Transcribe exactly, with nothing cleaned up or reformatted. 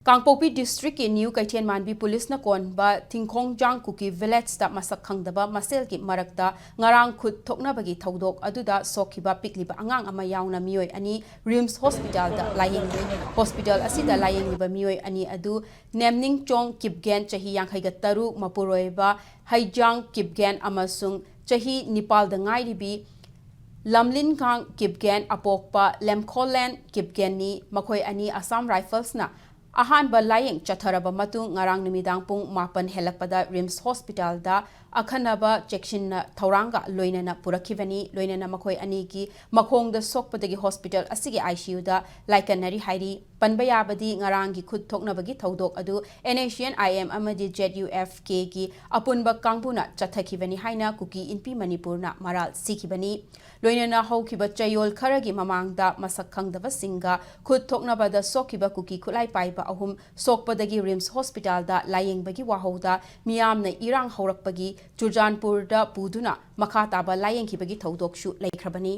ꯀꯥꯡꯄꯣꯛꯄꯤ ꯗꯤꯁꯇ꯭ꯔꯤꯛꯀꯤ ꯅ꯭ꯌꯨ ꯀꯩꯊꯦꯜꯃꯥꯟꯕꯤ ꯄꯨꯂꯤꯁꯅ ꯀꯣꯟꯕ ꯊꯤꯡꯈꯣꯡꯖꯥꯡ ꯀꯨꯀꯤ ꯚꯤꯂꯦꯖꯇ ꯃꯁꯛ ꯈꯪꯗꯕ ꯃꯁꯦꯜꯒꯤ ꯃꯔꯛꯇ ꯉꯔꯥꯡ ꯈꯨꯠ ꯊꯣꯛꯅꯕꯒꯤ ꯊꯧꯗꯣꯛ ꯑꯗꯨꯗ ꯁꯣꯛꯈꯤꯕ ꯄꯤꯛꯂꯤꯕ ꯑꯉꯥꯡ ꯑꯃ ꯌꯥꯎꯅ ꯃꯤꯑꯣꯏ ꯑꯅꯤ ꯔꯤꯝꯁ ꯍꯣꯁꯄꯤꯇꯥꯜꯗ ꯂꯥꯌꯦꯡꯂꯤ꯫ ꯍꯣꯁꯄꯤꯇꯥꯜ ꯑꯁꯤꯗ ꯂꯥꯌꯦꯡꯂꯤꯕ ꯃꯤꯑꯣꯏ ꯑꯅꯤ ꯑꯗꯨ ꯅꯦꯝꯅꯤꯡꯆꯣꯡ ꯀꯤꯞꯒꯦꯟ, ꯆꯍꯤ ꯌꯥꯡꯈꯩꯒ ꯇꯔꯨꯛ, ꯃꯄꯨꯔꯣꯏꯕ ꯍꯩꯖꯥꯡ ꯀꯤꯞꯒꯦꯟ ꯑꯃꯁꯨꯡ ꯆꯍꯤ ꯅꯤꯄꯥꯜꯗ ꯉꯥꯏꯔꯤꯕꯤ ꯂꯝꯂꯤꯟꯈꯥꯡ ꯀꯤꯞꯒꯦꯟ, ꯑꯄꯣꯛꯄ ꯂꯦꯝꯈꯣꯂꯦꯟ ꯀꯤꯞꯒꯦꯟꯅꯤ꯫ ꯃꯈꯣꯏ ꯑꯅꯤ ꯑꯁꯥꯝ ꯔꯥꯏꯐꯜꯁꯅ ꯑꯍꯥꯟꯕ ꯂꯥꯌꯦꯡ ꯆꯠꯊꯔꯕ ꯃꯇꯨꯡ ꯉꯔꯥꯡ ꯅꯨꯃꯤꯗꯥꯡ ꯄꯨꯡ ꯃꯥꯄꯟ ꯍꯦꯜꯂꯛꯄꯗ ꯔꯤꯝꯁ ꯍꯣꯁꯄꯤꯇꯥꯜꯗ ꯑꯈꯟꯅꯕ ꯆꯦꯛꯁꯤꯟꯅ ꯊꯧꯔꯥꯡꯒ ꯂꯣꯏꯅꯅ ꯄꯨꯔꯛꯈꯤꯕꯅꯤ꯫ ꯂꯣꯏꯅꯅ ꯃꯈꯣꯏ ꯑꯅꯤꯒꯤ ꯃꯈꯣꯡꯗ ꯁꯣꯛꯄꯗꯒꯤ ꯍꯣꯁꯄꯤꯇꯥꯜ ꯑꯁꯤꯒꯤ ꯑꯥꯏ ꯁꯤ ꯌꯨꯗ ꯂꯥꯏꯀꯠꯅꯔꯤ ꯍꯥꯏꯔꯤ꯫ ꯄꯟꯕ ꯌꯥꯕꯗꯤ ꯉꯔꯥꯡꯒꯤ ꯈꯨꯠ ꯊꯣꯛꯅꯕꯒꯤ ꯊꯧꯗꯣꯛ ꯑꯗꯨ N S C N I M ꯑꯃꯗꯤ ꯖꯦꯠ ꯌꯨ ꯑꯦꯐ ꯀꯦꯒꯤ ꯑꯄꯨꯟꯕ ꯀꯥꯡꯕꯨꯅ ꯆꯠꯊꯈꯤꯕꯅꯤ ꯍꯥꯏꯅ ꯀꯨꯀꯤ ꯏꯟꯄꯤ ꯃꯅꯤꯄꯨꯔꯅ ꯃꯔꯥꯜ ꯁꯤꯈꯤꯕꯅꯤ꯫ ꯂꯣꯏꯅꯅ ꯍꯧꯈꯤꯕ ꯆꯌꯣꯜ ꯈꯔꯒꯤ ꯃꯃꯥꯡꯗ ꯃꯁꯛ ꯈꯪꯗꯕꯁꯤꯡꯒ ꯈꯨꯠ ꯊꯣꯛꯅꯕꯗ ꯁꯣꯛꯈꯤꯕ ꯀꯨꯀꯤ ꯈꯨꯠꯂꯥꯏ ꯄꯥꯏꯕ ꯑꯍꯨꯝ ꯁꯣꯛꯄꯗꯒꯤ ꯔꯤꯝꯁ ꯍꯣꯁꯄꯤꯇꯥꯜꯗ ꯂꯥꯌꯦꯡꯕꯒꯤ ꯋꯥꯍꯧꯗ ꯃꯤꯌꯥꯝꯅ ꯏꯔꯥꯡ ꯍꯧꯔꯛꯄꯒꯤ ꯆꯨꯔꯆꯥꯟꯄꯨꯔꯗ ꯄꯨꯗꯨꯅ ꯃꯈꯥ ꯇꯥꯕ ꯂꯥꯌꯦꯡꯈꯤꯕꯒꯤ ꯊꯧꯗꯣꯛꯁꯨ ꯂꯩꯈ꯭ꯔꯕꯅꯤ꯫